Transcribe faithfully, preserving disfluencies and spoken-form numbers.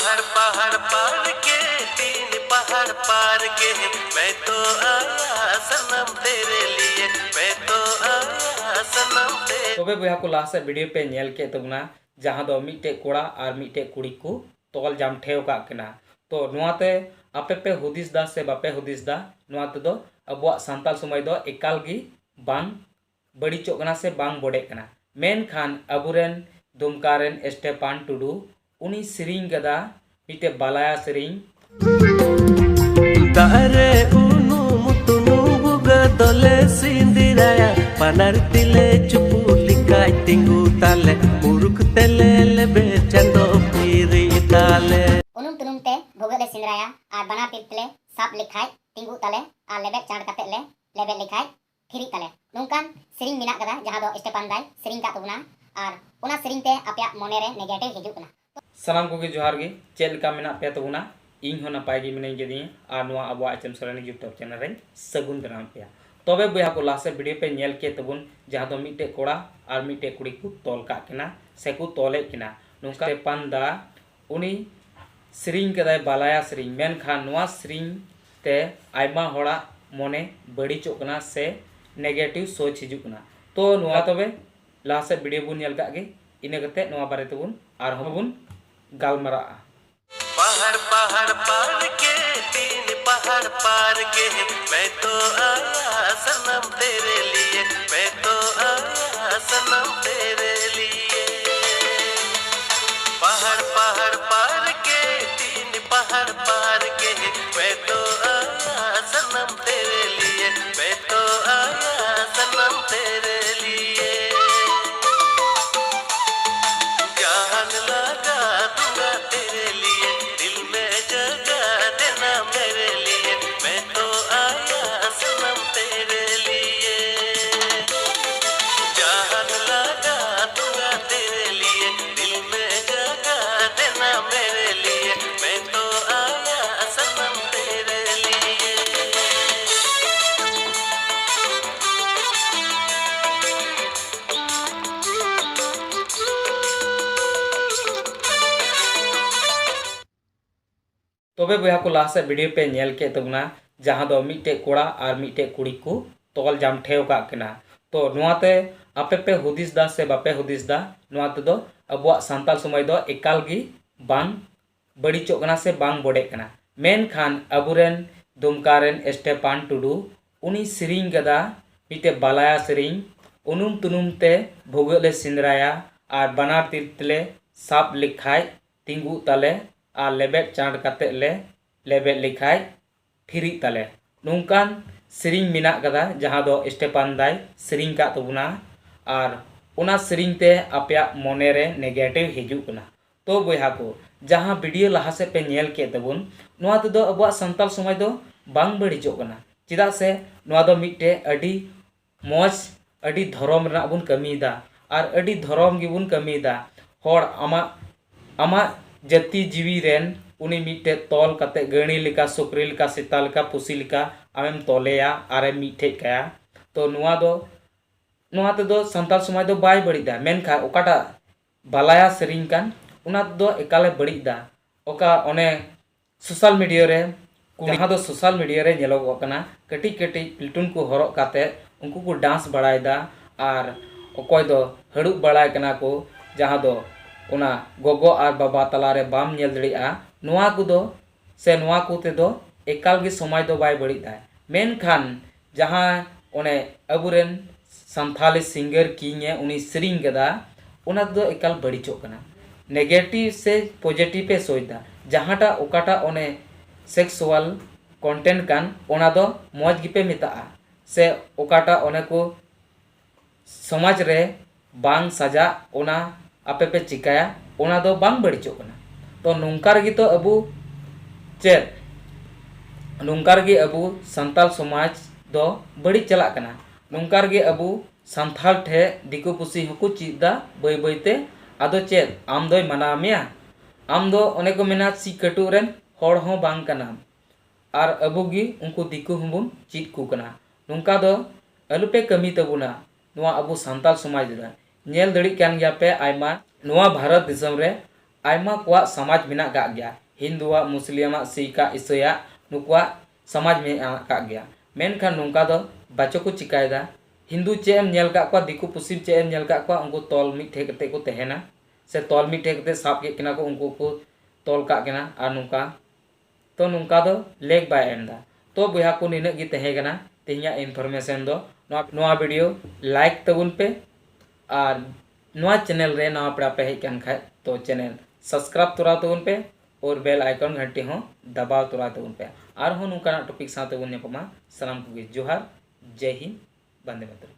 पहाड़ पहाड़ पार के, तीन पहाड़ पार के, मैं तो आया सनम तेरे लिए, मैं तो आया सनम तेरे ᱛᱚᱵᱮ ᱵᱚᱭᱦᱟ ᱠᱚ, ᱞᱟᱦᱟ ᱥᱮᱫ ᱵᱷᱤᱰᱤᱭᱳ ᱯᱮ ᱧᱮᱞ ᱠᱮᱫ ᱛᱟᱵᱚᱱᱟ, ᱡᱟᱦᱟᱸ ᱫᱚ ᱢᱤᱫᱴᱮᱡ ᱠᱚᱲᱟ ᱟᱨ ᱢᱤᱫᱴᱮᱡ ᱠᱩᱲᱤ ᱠᱚ ᱛᱚᱞ ᱡᱟᱢᱴᱷᱮᱣ ᱠᱟᱜ ᱠᱤᱱᱟ᱾ ᱛᱚ ᱱᱚᱣᱟ ᱛᱮ ᱟᱯᱮ ᱯᱮ ᱦᱩᱫᱤᱥ ᱫᱟ ᱥᱮ ᱵᱟᱯᱮ ᱦᱩᱫᱤᱥ ᱫᱟ, ᱱᱚᱣᱟ ᱛᱮᱫᱚ ᱟᱵᱚᱣᱟᱜ ᱥᱟᱱᱛᱟᱞ ᱥᱚᱢᱟᱡᱽ ᱫᱚ ᱮᱠᱟᱞ ᱜᱮ ᱵᱟᱝ ᱵᱟᱹᱲᱤᱡᱚᱜ ᱠᱟᱱᱟ ᱥᱮ ᱵᱟᱝ ᱵᱚᱰᱮᱜ ᱠᱟᱱᱟ᱾ ᱢᱮᱱᱠᱷᱟᱱ ᱟᱵᱚᱨᱮᱱ ᱫᱩᱢᱠᱟ ᱨᱮᱱ ᱥᱴᱮᱯᱟᱱ ᱴᱩᱰᱩ, ᱩᱱᱤ ᱥᱮᱨᱮᱧ ᱠᱟᱫᱟ ᱢᱤᱫᱴᱮᱡ ᱵᱟᱞᱟᱭᱟ ᱥᱮᱨᱮᱧ᱾ ᱫᱟᱜ ᱨᱮ ᱩᱱᱩᱢ ᱛᱩᱱᱩᱢ ᱵᱷᱩᱜᱟᱹ ᱫᱚᱞᱮ ᱥᱤᱸᱫᱤᱨᱟᱭᱟ, ᱵᱟᱱᱟᱨ ᱛᱤᱞᱮ ᱪᱩᱯᱩᱫ ᱞᱮᱠᱷᱟᱡ ᱛᱤᱸᱜᱩ ᱛᱟᱞᱮ, ᱢᱩᱨᱩᱠ ᱛᱮᱞᱮ ᱞᱮᱵᱮᱫ ᱪᱟᱸᱫᱚ ᱯᱤᱨᱤᱡ ᱛᱟᱞᱮ᱾ ᱩᱱᱩᱢ ᱛᱩᱱᱩᱢ ᱛᱮ ᱵᱷᱩᱜᱟᱹᱜ ᱞᱮ ᱥᱤᱸᱫᱽᱨᱟᱭᱟ ᱟᱨ ᱵᱟᱱᱟᱨ ᱛᱤ ᱛᱮᱞᱮ ᱥᱟᱵ ᱞᱮᱠᱷᱟᱡ ᱛᱤᱸᱜᱩᱜ ᱛᱟᱞᱮ ᱟᱨ ᱞᱮᱵᱮᱫ ᱪᱟᱸᱰ ᱠᱟᱛᱮ ᱞᱮ ᱞᱮᱵᱮᱫ ᱞᱮᱠᱷᱟᱡ ᱛᱷᱤᱨᱤᱜ ᱛᱟᱞᱮ᱾ ᱱᱚᱝᱠᱟᱱ ᱥᱮᱨᱮᱧ ᱢᱮᱱᱟᱜ ᱠᱟᱫᱟ ᱡᱟᱦᱟᱸ ᱫᱚ ᱥᱴᱮᱯᱟᱱ ᱫᱟᱭ ᱥᱮᱨᱮᱧ ᱠᱟᱜ ᱛᱟᱵᱚᱱᱟ ᱟᱨ ᱚᱱᱟ ᱥᱮᱨᱮᱧ ᱛᱮ ᱟᱯᱮᱭᱟᱜ ᱢᱚᱱᱮ ᱨᱮ ᱱᱮᱜᱮᱴᱤᱵᱷ ᱦᱤᱡᱩᱜ ᱠᱟᱱᱟ᱾ ᱥᱟᱱᱟᱢ ᱠᱚᱜᱮ ᱡᱚᱦᱟᱨ ᱜᱮ, ᱪᱮᱫ ᱞᱮᱠᱟ ᱢᱮᱱᱟᱜ ᱯᱮᱭᱟ ᱛᱟᱵᱚᱱᱟ? ᱤᱧ ᱦᱚᱸ ᱱᱟᱯᱟᱭ ᱜᱮ ᱢᱤᱱᱟᱹᱧ ᱠᱟᱫᱤᱧᱟ ᱟᱨ ᱱᱚᱣᱟ ᱟᱵᱚᱣᱟᱜ H M Soren YouTube channel ᱨᱮᱧ ᱥᱟᱹᱜᱩᱱ ᱫᱟᱨᱟᱢ ᱯᱮᱭᱟ᱾ ᱛᱚᱵᱮ ᱵᱚᱭᱦᱟ ᱠᱚ, ᱞᱟᱦᱟ ᱥᱮᱫ ᱵᱷᱤᱰᱤᱭᱳ ᱯᱮ ᱧᱮᱞ ᱠᱮᱫ ᱛᱟᱵᱚᱱ, ᱡᱟᱦᱟᱸ ᱫᱚ ᱢᱤᱫᱴᱮᱡ ᱠᱚᱲᱟ ᱟᱨ ᱢᱤᱫᱴᱮᱡ ᱠᱩᱲᱤ ᱠᱚ ᱛᱚᱞ ᱠᱟᱜ ᱠᱤᱱᱟ ᱥᱮ ᱠᱚ ᱛᱚᱞᱮᱫ ᱠᱤᱱᱟ᱾ ᱱᱚᱝᱠᱟ ᱥᱴᱮᱯᱟᱱ ᱫᱟ ᱩᱱᱤ ᱥᱮᱨᱮᱧ ᱠᱟᱫᱟᱭ ᱵᱟᱞᱟᱭᱟ ᱥᱮᱨᱮᱧ, ᱢᱮᱱᱠᱷᱟᱱ ᱱᱚᱣᱟ ᱥᱮᱨᱮᱧ ᱛᱮ ᱟᱭᱢᱟ ᱦᱚᱲᱟᱜ ᱢᱚᱱᱮ ᱵᱟᱹᱲᱤᱡᱚᱜ ᱠᱟᱱᱟ ᱥᱮ ᱱᱮᱜᱮᱴᱤᱵᱷ ᱥᱳᱪ ᱦᱤᱡᱩᱜ ᱠᱟᱱᱟ᱾ ᱛᱚ ᱱᱚᱣᱟ ᱛᱚᱵᱮ ᱞᱟᱦᱟ ᱥᱮᱫ ᱵᱷᱤᱰᱤᱭᱳ ᱵᱚᱱ ᱧᱮᱞ ᱠᱟᱜ ᱜᱮ, ᱤᱱᱟᱹ ᱠᱟᱛᱮ ᱱᱚᱣᱟ ᱵᱟᱨᱮ ᱛᱮᱵᱚᱱ ᱟᱨᱦᱚᱸ ᱵᱚᱱ ᱜᱟᱞᱢᱟᱨᱟᱜᱼᱟ᱾ पहाड़ पहाड़ पार के, तीन पहाड़ पार के, मैं तो आया सनम तेरे लिए, मैं तो आया सनम तेरे लिए। पहाड़ पहाड़ पार के, तीन पहाड़ पार के, मैं तो आया सनम तेरे लिए, मैं तो आया सनम तेरे लिए। जान लगा दूंगा तेरे लिए, दिल में जगह देना मेरे लिए, मैं तो आया सनम तेरे लिए। जान लगा दूंगा तेरे लिए, दिल में जगह देना मेरे लिए, मैं तो आया ᱛᱚᱵᱮ ᱵᱚᱭᱦᱟ ᱠᱚ, ᱞᱟᱦᱟ ᱥᱮᱫ ᱵᱷᱤᱰᱤᱭᱳ ᱯᱮ ᱧᱮᱞ ᱠᱮᱫ ᱛᱟᱵᱚᱱᱟ, ᱡᱟᱦᱟᱸ ᱫᱚ ᱢᱤᱫᱴᱮᱡ ᱠᱚᱲᱟ ᱟᱨ ᱢᱤᱫᱴᱮᱡ ᱠᱩᱲᱤ ᱠᱚ ᱛᱚᱞ ᱡᱟᱢᱴᱷᱮᱣ ᱟᱠᱟᱫ ᱠᱤᱱᱟ᱾ ᱛᱚ ᱱᱚᱣᱟᱛᱮ ᱟᱯᱮ ᱯᱮ ᱦᱩᱫᱤᱥ ᱫᱟ ᱥᱮ ᱵᱟᱯᱮ ᱦᱩᱫᱤᱥ ᱫᱟ, ᱱᱚᱣᱟ ᱛᱮᱫᱚ ᱟᱵᱚᱣᱟᱜ ᱥᱟᱱᱛᱟᱞ ᱥᱚᱢᱟᱡᱽ ᱫᱚ ᱮᱠᱟᱞ ᱜᱮ ᱵᱟᱝ ᱵᱟᱹᱲᱤᱡᱚᱜ ᱠᱟᱱᱟ ᱥᱮ ᱵᱟᱝ ᱵᱚᱰᱮᱜ ᱠᱟᱱᱟ᱾ ᱢᱮᱱᱠᱷᱟᱱ ᱟᱵᱚᱨᱮᱱ ᱫᱩᱢᱠᱟ ᱨᱮᱱ ᱥᱴᱮᱯᱟᱱ ᱴᱩᱰᱩ, ᱩᱱᱤ ᱥᱮᱨᱮᱧ ᱠᱟᱫᱟ ᱢᱤᱫᱴᱮᱡ ᱵᱟᱞᱟᱭᱟ ᱥᱮᱨᱮᱧ, ᱩᱱᱩᱢ ᱛᱩᱱᱩᱢ ᱛᱮ ᱵᱷᱩᱜᱟᱹᱜ ᱞᱮ ᱥᱮᱸᱫᱽᱨᱟᱭᱟ ᱟᱨ ᱵᱟᱱᱟᱨ ᱛᱤ ᱛᱮᱞᱮ ᱥᱟᱵ ᱞᱮᱠᱷᱟᱡ ᱛᱤᱸᱜᱩᱜ ᱛᱟᱞᱮ ᱟᱨ ᱞᱮᱵᱮᱫ ᱪᱟᱸᱰ ᱠᱟᱛᱮ ᱞᱮ ᱞᱮᱵᱮᱫ ᱞᱮᱠᱷᱟᱡ ᱛᱷᱤᱨᱤᱜ ᱛᱟᱞᱮ᱾ ᱱᱚᱝᱠᱟᱱ ᱥᱮᱨᱮᱧ ᱢᱮᱱᱟᱜ ᱠᱟᱫᱟ, ᱡᱟᱦᱟᱸ ᱫᱚ ᱥᱴᱮᱯᱟᱱ ᱫᱟᱭ ᱥᱮᱨᱮᱧ ᱠᱟᱜ ᱛᱟᱵᱚᱱᱟ᱾ ᱟᱨ ᱚᱱᱟ ᱥᱮᱨᱮᱧ ᱛᱮ ᱟᱯᱮᱭᱟᱜ ᱢᱚᱱᱮ ᱨᱮ ᱱᱮᱜᱮᱴᱤᱵᱷ ᱦᱤᱡᱩᱜ ᱠᱟᱱᱟ᱾ ᱛᱚ ᱵᱚᱭᱦᱟ ᱠᱚ, ᱡᱟᱦᱟᱸ ᱵᱷᱤᱰᱤᱭᱳ ᱞᱟᱦᱟ ᱥᱮᱫ ᱯᱮ ᱧᱮᱞ ᱠᱮᱫ ᱛᱟᱵᱚᱱ, ᱱᱚᱣᱟ ᱛᱮᱫᱚ ᱟᱵᱚᱣᱟᱜ ᱥᱟᱱᱛᱟᱞ ᱥᱚᱢᱟᱡᱽ ᱫᱚ ᱵᱟᱝ ᱵᱟᱹᱲᱤᱡᱚᱜ ᱠᱟᱱᱟ᱾ ᱪᱮᱫᱟᱜ ᱥᱮ ᱱᱚᱣᱟ ᱫᱚ ᱢᱤᱫᱴᱮᱡ ᱟᱹᱰᱤ ᱢᱚᱡᱽ, ᱟᱹᱰᱤ ᱫᱷᱚᱨᱚᱢ ᱨᱮᱱᱟᱜ ᱵᱚᱱ ᱠᱟᱹᱢᱤᱭᱮᱫᱟ ᱟᱨ ᱟᱹᱰᱤ ᱫᱷᱚᱨᱚᱢ ᱜᱮᱵᱚᱱ ᱠᱟᱹᱢᱤᱭᱮᱫᱟ᱾ ᱦᱚᱲ ᱟᱢᱟᱜ, ᱟᱢᱟᱜ ᱡᱟᱹᱛᱤ ᱡᱤᱣᱤ ᱨᱮᱱ ᱩᱱᱤ ᱢᱤᱫᱴᱮᱡ ᱛᱚᱞ ᱠᱟᱛᱮ ᱜᱟᱹᱲᱤ ᱞᱮᱠᱟ, ᱥᱩᱠᱨᱤ ᱞᱮᱠᱟ, ᱥᱮᱛᱟ ᱞᱮᱠᱟ, ᱯᱩᱥᱤ ᱞᱮᱠᱟ ᱟᱢᱮᱢ ᱛᱚᱞᱮᱭᱟ ᱟᱨᱮᱢ ᱢᱤᱫᱴᱷᱮᱡ ᱠᱟᱭᱟ᱾ ᱛᱚ ᱱᱚᱣᱟ ᱫᱚ, ᱱᱚᱣᱟ ᱛᱮᱫᱚ ᱥᱟᱱᱛᱟᱲ ᱥᱚᱢᱟᱡᱽ ᱫᱚ ᱵᱟᱭ ᱵᱟᱹᱲᱤᱡ ᱫᱟ᱾ ᱢᱮᱱᱠᱷᱟᱱ ᱚᱠᱟᱴᱟᱜ ᱵᱟᱞᱟᱭᱟ ᱥᱮᱨᱮᱧ ᱠᱟᱱ, ᱚᱱᱟ ᱫᱚ ᱮᱠᱟᱞᱮ ᱵᱟᱹᱲᱤᱡ ᱫᱟ᱾ ᱚᱠᱟ ᱚᱱᱮ ᱥᱳᱥᱟᱞ ᱢᱤᱰᱤᱭᱟ ᱨᱮ, ᱠᱩᱲᱤ ᱡᱟᱦᱟᱸ ᱫᱚ ᱥᱳᱥᱟᱞ ᱢᱤᱰᱤᱭᱟ ᱨᱮ ᱧᱮᱞᱚᱜᱚᱜ ᱠᱟᱱᱟ, ᱠᱟᱹᱴᱤᱡ ᱠᱟᱹᱴᱤᱡ ᱯᱞᱮᱴᱩᱱ ᱠᱚ ᱦᱚᱨᱚᱜ ᱠᱟᱛᱮ ᱩᱱᱠᱩ ᱠᱚ ᱰᱟᱱᱥ ᱵᱟᱲᱟᱭᱮᱫᱟ ᱟᱨ ᱚᱠᱚᱭ ᱫᱚ ᱦᱟᱹᱲᱩᱵ ᱵᱟᱲᱟᱭ ᱠᱟᱱᱟ ᱠᱚ, ᱡᱟᱦᱟᱸ ᱫᱚ ᱚᱱᱟ ᱜᱚᱜᱚ ᱟᱨ ᱵᱟᱵᱟ ᱛᱟᱞᱟᱨᱮ ᱵᱟᱢ ᱧᱮᱞ ᱫᱟᱲᱮᱭᱟᱜᱼᱟ᱾ ᱱᱚᱣᱟ ᱠᱚᱫᱚ ᱥᱮ ᱱᱚᱣᱟ ᱠᱚᱛᱮ ᱫᱚ ᱮᱠᱟᱞ ᱜᱮ ᱥᱚᱢᱟᱡᱽ ᱫᱚ ᱵᱟᱭ ᱵᱟᱹᱲᱤᱡ ᱫᱟᱭ᱾ ᱢᱮᱱᱠᱷᱟᱱ ᱡᱟᱦᱟᱸ ᱚᱱᱮ ᱟᱵᱚᱨᱮᱱ ᱥᱟᱱᱛᱷᱟᱞᱤ ᱥᱤᱝᱜᱟᱨ ᱠᱤᱝ ᱮ ᱩᱱᱤ ᱥᱮᱨᱮᱧ ᱠᱟᱫᱟ, ᱚᱱᱟ ᱫᱚ ᱮᱠᱟᱞ ᱵᱟᱹᱲᱤᱡᱚᱜ ᱠᱟᱱᱟ᱾ ᱱᱮᱜᱮᱴᱤᱵᱷ ᱥᱮ ᱯᱚᱡᱮᱴᱤᱵᱷ ᱮ ᱥᱳᱭ ᱫᱟ᱾ ᱡᱟᱦᱟᱸᱴᱟᱜ ᱚᱠᱟᱴᱟᱜ ᱚᱱᱮ ᱥᱮᱠᱥᱩᱣᱟᱞ ᱠᱚᱱᱴᱮᱱᱴ ᱠᱟᱱ, ᱚᱱᱟ ᱫᱚ ᱢᱚᱡᱽ ᱜᱮᱯᱮ ᱢᱮᱛᱟᱜᱼᱟ, ᱥᱮ ᱚᱠᱟᱴᱟᱜ ᱚᱱᱮ ᱠᱚ ᱥᱚᱢᱟᱡᱽ ᱨᱮ ᱵᱟᱝ ᱥᱟᱡᱟᱜ, ᱚᱱᱟ ᱟᱯᱮ ᱯᱮ ᱪᱤᱠᱟᱹᱭᱟ, ᱚᱱᱟ ᱫᱚ ᱵᱟᱝ ᱵᱟᱹᱲᱤᱡᱚᱜ ᱠᱟᱱᱟ᱾ ᱛᱚ ᱱᱚᱝᱠᱟ ᱨᱮᱜᱮ ᱛᱚ ᱟᱵᱚ ᱪᱮᱫ, ᱱᱚᱝᱠᱟ ᱨᱮᱜᱮ ᱟᱵᱚ ᱥᱟᱱᱛᱟᱞ ᱥᱚᱢᱟᱡᱽ ᱫᱚ ᱵᱟᱹᱲᱤᱡ ᱪᱟᱞᱟᱜ ᱠᱟᱱᱟ᱾ ᱱᱚᱝᱠᱟ ᱨᱮᱜᱮ ᱟᱵᱚ ᱥᱟᱱᱛᱟᱲ ᱴᱷᱮᱡ ᱫᱤᱠᱩ ᱯᱩᱥᱤ ᱦᱚᱸᱠᱚ ᱪᱮᱫ ᱫᱟ ᱵᱟᱹᱭ ᱵᱟᱹᱭ ᱛᱮ᱾ ᱟᱫᱚ ᱪᱮᱫ, ᱟᱢ ᱫᱚᱭ ᱢᱟᱱᱟᱣ ᱢᱮᱭᱟ? ᱟᱢ ᱫᱚ ᱚᱱᱮ ᱠᱚ ᱢᱮᱱᱟ ᱥᱤ ᱠᱟᱹᱴᱩᱵ ᱨᱮᱱ ᱦᱚᱲ ᱦᱚᱸ ᱵᱟᱝ ᱠᱟᱱᱟᱢ᱾ ᱟᱨ ᱟᱵᱚ ᱜᱮ ᱩᱱᱠᱩ ᱫᱤᱠᱩ ᱦᱚᱸᱵᱚᱱ ᱪᱮᱫ ᱠᱚ ᱠᱟᱱᱟ᱾ ᱱᱚᱝᱠᱟ ᱫᱚ ᱟᱞᱚᱯᱮ ᱠᱟᱹᱢᱤ ᱛᱟᱵᱚᱱᱟ᱾ ᱱᱚᱣᱟ ᱟᱵᱚ ᱥᱟᱱᱛᱟᱞ ᱥᱚᱢᱟᱡᱽ ᱨᱮ ᱧᱮᱞ ᱫᱟᱲᱮᱜ ᱠᱟᱱ ᱜᱮᱭᱟ ᱯᱮ, ᱟᱭᱢᱟ ᱱᱚᱣᱟ ᱵᱷᱟᱨᱚᱛ ᱫᱤᱥᱚᱢ ᱨᱮ ᱟᱭᱢᱟ ᱠᱚᱣᱟᱜ ᱥᱚᱢᱟᱡᱽ ᱢᱮᱱᱟᱜ ᱠᱟᱜ ᱜᱮᱭᱟ᱾ ᱦᱤᱱᱫᱩᱣᱟᱜ, ᱢᱩᱥᱞᱤᱢᱟᱜ, ᱥᱤᱠᱷᱟᱜ, ᱤᱥᱟᱹᱭᱟᱜ, ᱱᱩᱠᱩᱣᱟᱜ ᱥᱚᱢᱟᱡᱽ ᱢᱮᱱᱟᱜ ᱟᱠᱟᱫ ᱜᱮᱭᱟ᱾ ᱢᱮᱱᱠᱷᱟᱱ ᱱᱚᱝᱠᱟ ᱫᱚ ᱵᱟᱪᱚ ᱠᱚ ᱪᱤᱠᱟᱭᱮᱫᱟ᱾ ᱦᱤᱱᱫᱩ ᱪᱮᱫ ᱮᱢ ᱧᱮᱞ ᱠᱟᱜ ᱠᱚᱣᱟ, ᱫᱤᱠᱩ ᱯᱩᱥᱤᱢ ᱪᱮᱫ ᱮᱢ ᱧᱮᱞ ᱠᱟᱜ ᱠᱚᱣᱟ, ᱩᱱᱠᱩ ᱛᱚᱞ ᱢᱤᱫ ᱴᱷᱮᱡ ᱠᱟᱛᱮ ᱠᱚ ᱛᱟᱦᱮᱱᱟ, ᱥᱮ ᱛᱚᱞ ᱢᱤᱫ ᱴᱷᱮᱡ ᱠᱟᱛᱮ ᱥᱟᱵ ᱠᱮᱫ ᱠᱤᱱᱟ ᱠᱚ, ᱩᱱᱠᱩ ᱠᱚ ᱛᱚᱞ ᱠᱟᱜ ᱠᱤᱱᱟ᱾ ᱟᱨ ᱱᱚᱝᱠᱟ ᱛᱚ ᱱᱚᱝᱠᱟ ᱫᱚ ᱞᱮᱠ ᱵᱟᱭ ᱮᱢ ᱮᱫᱟ᱾ ᱛᱚ ᱵᱚᱭᱦᱟ ᱠᱚ, ᱱᱤᱱᱟᱹᱜ ᱜᱮ ᱛᱟᱦᱮᱸ ᱠᱟᱱᱟ ᱛᱮᱦᱮᱧᱟᱜ information ᱫᱚ᱾ ᱱᱚᱣᱟ, ᱱᱚᱣᱟ video like ᱛᱟᱵᱚᱱ ᱯᱮ, ᱟᱨ ᱱᱚᱣᱟ channel ᱨᱮ ᱱᱟᱣᱟ ᱯᱮᱲᱟ ᱯᱮ ᱦᱮᱡ ᱠᱟᱱ ᱠᱷᱟᱡ ᱛᱚ channel subscribe ᱛᱚᱨᱟ ᱛᱟᱵᱚᱱ ᱯᱮ, ᱟᱨ bell icon ᱜᱷᱟᱱᱴᱤ ᱦᱚᱸ ᱫᱟᱵᱟᱣ ᱛᱚᱨᱟ ᱛᱟᱵᱚᱱ ᱯᱮ᱾ ᱟᱨᱦᱚᱸ ᱱᱚᱝᱠᱟᱱᱟᱜ topic ᱥᱟᱶ ᱛᱮᱵᱚᱱ ᱧᱟᱯᱟᱢᱟ᱾ ᱥᱟᱱᱟᱢ ᱠᱚᱜᱮ ᱡᱚᱦᱟᱨ, ᱡᱟᱭ ᱦᱤᱱᱫ, ᱵᱚᱱᱫᱮ ᱢᱟᱛᱚᱨᱚᱢ᱾